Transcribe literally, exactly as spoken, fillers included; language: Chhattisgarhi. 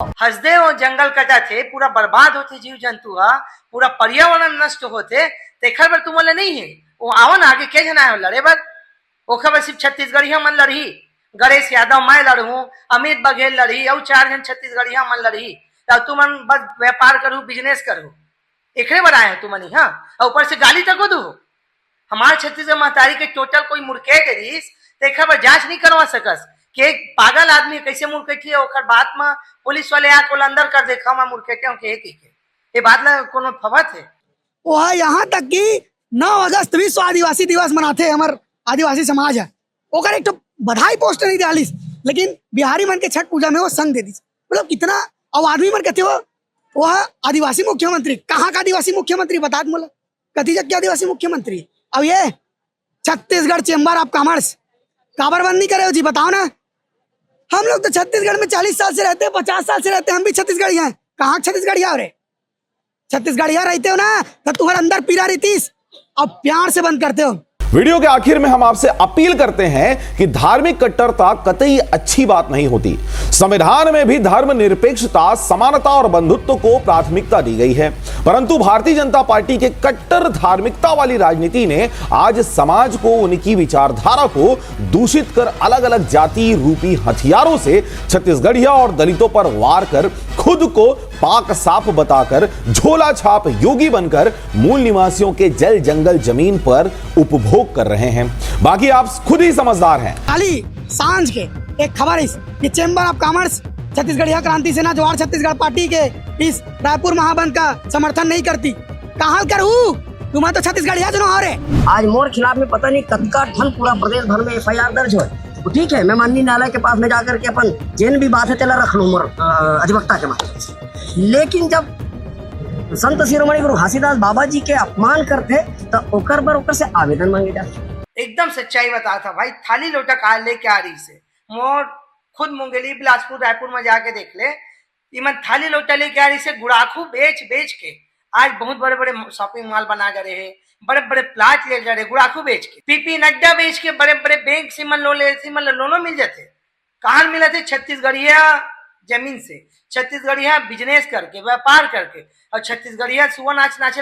हसदेव जंगल कटाथे, पूरा बर्बाद होथे जीव जंतु ह, पूरा पर्यावरण नष्ट होथे, तेखर बर तुमन ल नहीं हे। वो आवन आगे के झन आए हो लड़े बर? ओखर बर सिर्फ छत्तीसगढ़िया मन लड़ही। गणेश यादव मैं लड़हूं, अमित बघेल लड़ही, अउ चार झन छत्तीसगढ़िया मन लड़ही। त तुमन बस व्यापार करहू, बिजनेस करहू, एकरे बर आए हो तुमन इहाँ? अउ ऊपर से गाली तको दू। हमार छत्तीसगढ़ महतारी के टोटल कोई मुड़केट रहिस, तेखर बर जांच नहीं करवा सकस कि एक पागल आदमी कैसे मुड़केट है, ओखर बात म पुलिस वाले आके ओला अंदर कर देखा, मैं मुड़केटे हूँ के, के, के। ये बात ला कोनो फबत है? वो है यहाँ तक कि नौ अगस्त विश्व आदिवासी दिवस मनाते हैं, हमार आदिवासी समाज है, ओकर एक तो बधाई पोस्ट नहीं डालिस, लेकिन बिहारी मन के छठ पूजा में वो संग दे दिस। मतलब कितना, अब आदमी मन कहते हो, वो है आदिवासी मुख्यमंत्री, कहाँ का आदिवासी मुख्यमंत्री बता दे मोला, कति जग के आदिवासी मुख्यमंत्री? अब ये छत्तीसगढ़ चेंबर ऑफ कॉमर्स काबर बंद नहीं करे हो जी, बताओ ना। हम लोग तो छत्तीसगढ़ में चालीस साल से रहते हैं, पचास साल से रहते हैं, हम भी छत्तीसगढ़िया हैं। कहाँ छत्तीसगढ़िया हो रे? छत्तीसगढ़िया रहते हो ना, तो तुम्हारे अंदर पीरा रहतीस। अब प्यार से बंद करते हो। वीडियो के आखिर में हम आपसे अपील करते हैं कि धार्मिक कट्टरता कतई अच्छी बात नहीं होती। संविधान में भी धर्म निरपेक्षता, समानता और बंधुत्व को प्राथमिकता दी गई है, परंतु भारतीय जनता पार्टी के कट्टर धार्मिकता वाली राजनीति ने आज समाज को, उनकी विचारधारा को दूषित कर अलग-अलग जाति रूपी हथियारों से छत्तीसगढ़िया और दलितों पर वार कर खुद को पाक साफ बताकर झोला छाप योगी बनकर मूल निवासियों के जल जंगल जमीन पर उपभोग कर रहे हैं। बाकी आप खुद ही समझदार हैं। खाली सांझ के एक खबर इस कि चेंबर ऑफ कॉमर्स छत्तीसगढ़िया क्रांति सेना जवार छत्तीसगढ़ पार्टी के इस रायपुर महाबंद का समर्थन नहीं करती। कहाँ करू? तुम्हारा तो छत्तीसगढ़िया जो हो रे। आज मोर खिलाफ में पता नहीं कतका ठन पूरा प्रदेश भर में एफआईआर दर्ज होय। तो ठीक है, मैं माननीय न्यायालय के पास में जाकर के अपन जेन भी बात है तेला रख लूं मोर, अ, अधिवक्ता के माध्यम से। लेकिन जब संत शिरोमणि गुरु घासीदास बाबा जी के अपमान करते, तो ओकर बर ओकर से आवेदन मांगे जाते। एकदम सच्चाई बता था भाई, थाली लोटा कहा लेके आ रही से। मोर खुद मुंगेली, बिलासपुर, रायपुर में जाके देख ले, इमन थाली लोटा लेके आ रही से, गुड़ाखू बेच बेच के आज बहुत बड़े बड़े शॉपिंग मॉल बना जा रहे हैं, बड़े बड़े प्लाट ले जा रहे हैं गुड़ाखू बेच के। पीपी नड्डा बेच के बड़े बड़े बैंक से मन लोन ले, से मन लोनो मिल जाते। कहाँ मिलत हे? छत्तीसगढ़िया जमीन से, छत्तीसगढ़िया बिजनेस करके, व्यापार करके, और छत्तीसगढ़िया सुआ नाच नाच